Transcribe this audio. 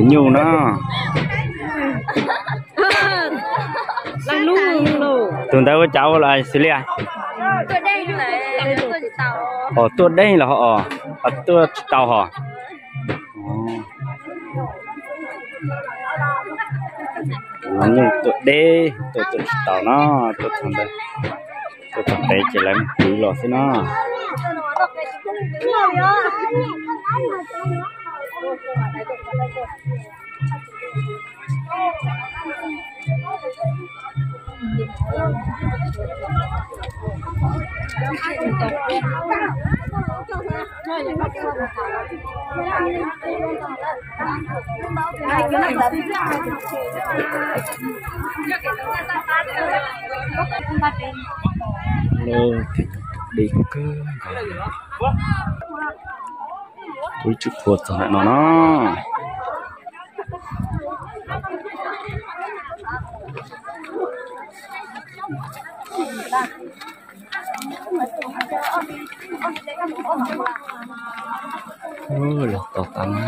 Nyuj no. Tus ntawd ua cas ua los xws li os, tuaj deb los os, tuaj tsis tau hos. Nyuj tuaj deb, tuaj tuaj tsis tau no, tuaj txog ntawd, tuaj txog pem ces lawv kwv los xwb no. Deb kawg nkaus, ib tsuj qhua txog ntawm no no. Los tos tau na.